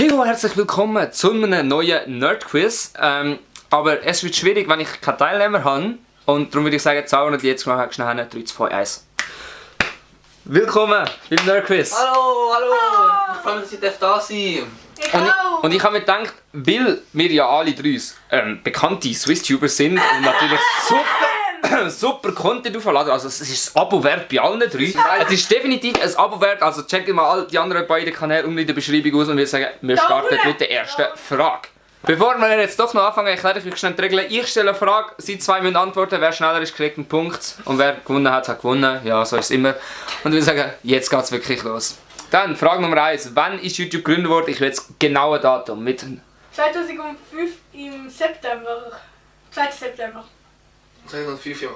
Hallo, herzlich willkommen zu einem neuen Nerd-Quiz. Aber es wird schwierig, wenn ich keine Teilnehmer habe. Und darum würde ich sagen, zaubern und jetzt schnell 3, 2, 1. Willkommen beim Nerd-Quiz. Hallo, hallo! Ich freue mich, dass ich da sein darf. Und ich habe mir gedacht, weil wir ja alle drei bekannte Swiss-Tuber sind und natürlich super Content aufladen, also es ist ein Abo wert bei allen drei. Es ist definitiv ein Abo wert, also checkt mal all die anderen beiden Kanäle unten in der Beschreibung aus und wir sagen, wir starten mit der ersten Frage. Bevor wir jetzt doch noch anfangen, erkläre ich euch schnell die Regeln. Ich stelle eine Frage, Sie zwei müssen antworten, wer schneller ist, kriegt einen Punkt und wer gewonnen hat, hat gewonnen. Ja, so ist es immer. Und wir sagen, jetzt geht es wirklich los. Dann, Frage Nummer 1. Wann ist YouTube gegründet worden? Ich will jetzt genaue Datum mit... 2005 im September. 2. September. 2005 im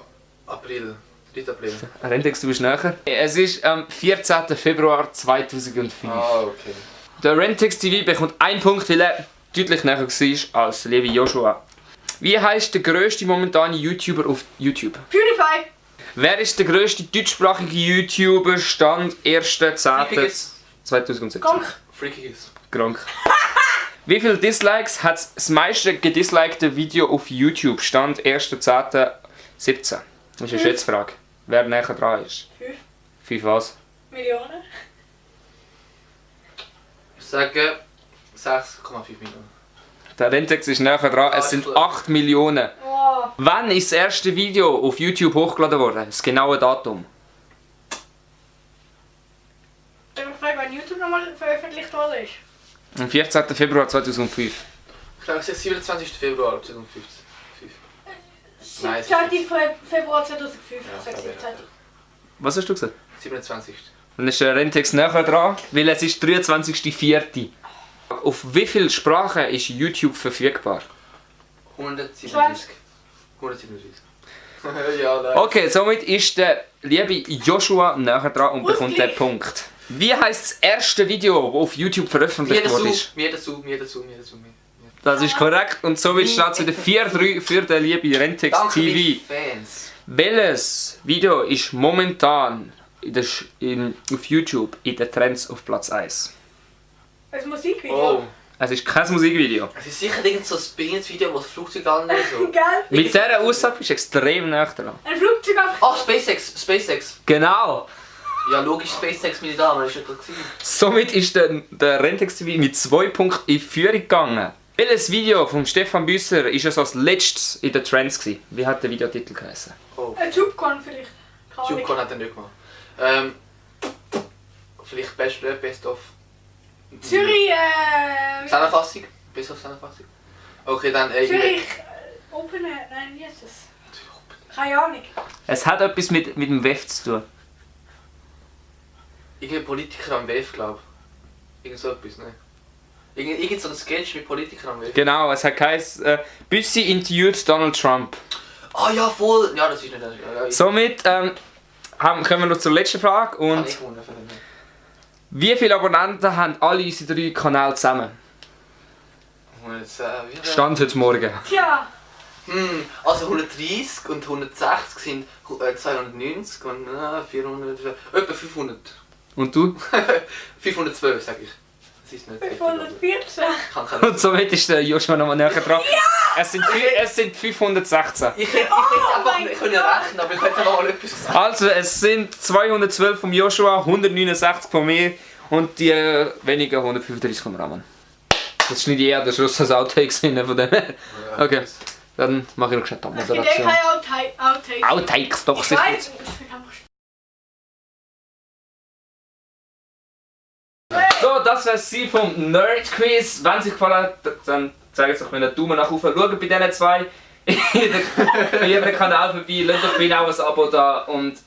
April. 3. April. Rentex, du bist näher. Es ist am 14. Februar 2005. Ah, okay. Der Rentex TV bekommt einen Punkt, weil er deutlich näher war als Levi Joshua. Wie heisst der grösste momentane YouTuber auf YouTube? PewDiePie. Wer ist der grösste deutschsprachige YouTuber Stand 1.10.2017? Gronk. Freakies. Gronk. Wie viele Dislikes hat das meiste gedislikte Video auf YouTube Stand 1.10.17? Das ist eine Schätzfrage. Wer näher dran ist? 5 5 was? Millionen. Ich sage 6,5 Millionen. Der Rentex ist näher dran, es sind 8 Millionen. Oh. Wann ist das erste Video auf YouTube hochgeladen worden? Das genaue Datum. Ich habe gefragt, wann YouTube nochmal veröffentlicht worden ist. Am 14. Februar 2005. Ich glaube, es ist 27. Februar 2015. Nein, 2. Februar 2005. Ja, Sag's jetzt. Was hast du gesagt? 27. Dann ist der Rentex näher dran, weil es ist 23.04. Auf wie viele Sprachen ist YouTube verfügbar? 137. 137. Ja, nein. Okay, somit ist der liebe Joshua näher dran und bekommt den Punkt. Wie heisst das erste Video, das auf YouTube veröffentlicht wurde? Mir dazu. Das ist korrekt und somit steht es wieder 4-3 für den lieben Rentex Danke, TV. Fans. Welches Video ist momentan auf YouTube in den Trends auf Platz 1? Ein Musikvideo. Oh. Es ist kein Musikvideo. Es ist sicher irgend so ein Spin-Video, wo das Flugzeug anlegt. So. Gell? Mit dieser Aussage bist du extrem näher dran. Ein Flugzeug ab. Ach, SpaceX. Genau! Ja, logisch, SpaceX, meine Damen, das war ja gerade gewesen. Somit ist der Rentex TV mit 2 Punkten in Führung gegangen. Welches Video von Stefan Büsser ist es als letztes in den Trends gewesen? Wie hat der Videotitel geheißen? Oh. Ein TubeCon vielleicht. Keine Ahnung. TubeCon hat er nicht gemacht. Vielleicht Best of... Zürich, Zusammenfassung? Best of Zusammenfassung? Okay, dann Zürich, Open Air, nein, wie ist das? Keine Ahnung. Es hat etwas mit dem WEF zu tun. Irgendein Politiker am WEF, glaube ich. Irgend so etwas, ne? Irgend so ein Sketch mit Politikern am WEF. Genau, es hat geheißen, Büssi interviewt Donald Trump. Ah ja, voll! Ja, das ist nicht... Ja, Somit kommen wir noch zur letzten Frage. Und ich gewonnen von dem. wie viele Abonnenten haben alle unsere 3 Kanäle zusammen? Und jetzt, Stand heute Morgen. Tja. Also 130 und 160 sind 290 und 400... etwa 500. Und du? 512, sag ich. Das ist nicht... 514. Kann keine... Und somit ist der Joshua noch mal näher dran. Ja! Es sind 516. Ich hätte einfach nicht rechnen, aber ich hätte mal etwas gesagt. Also es sind 212 vom Joshua, 169 von mir und die wenigen 135 vom Raman. Das schneide ich eher der Schluss als Outtakes hin von dem. Okay, dann mache ich noch schnell die Ich denke Moderation. keine Outtakes. Outtakes, doch Ich sicher. weiß. So, das wäre sie vom Nerd Quiz. Wenn es euch gefallen hat, dann zeigt es doch mir einen Daumen nach oben. Schaut bei diesen zwei in jedem Kanal vorbei. Lasst euch bitte auch ein Abo da. Und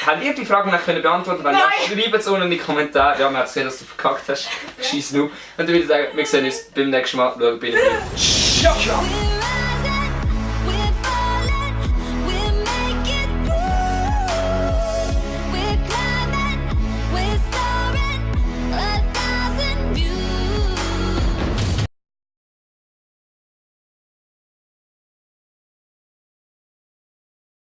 habt ihr die Fragen noch beantworten? Wenn ja, schreibt es unten in die Kommentare. Ja, man hat gesehen, dass du verkackt hast. Scheiß Noob. Und dann würde ich sagen, wir sehen uns beim nächsten Mal. Schaut bei Ciao, ciao.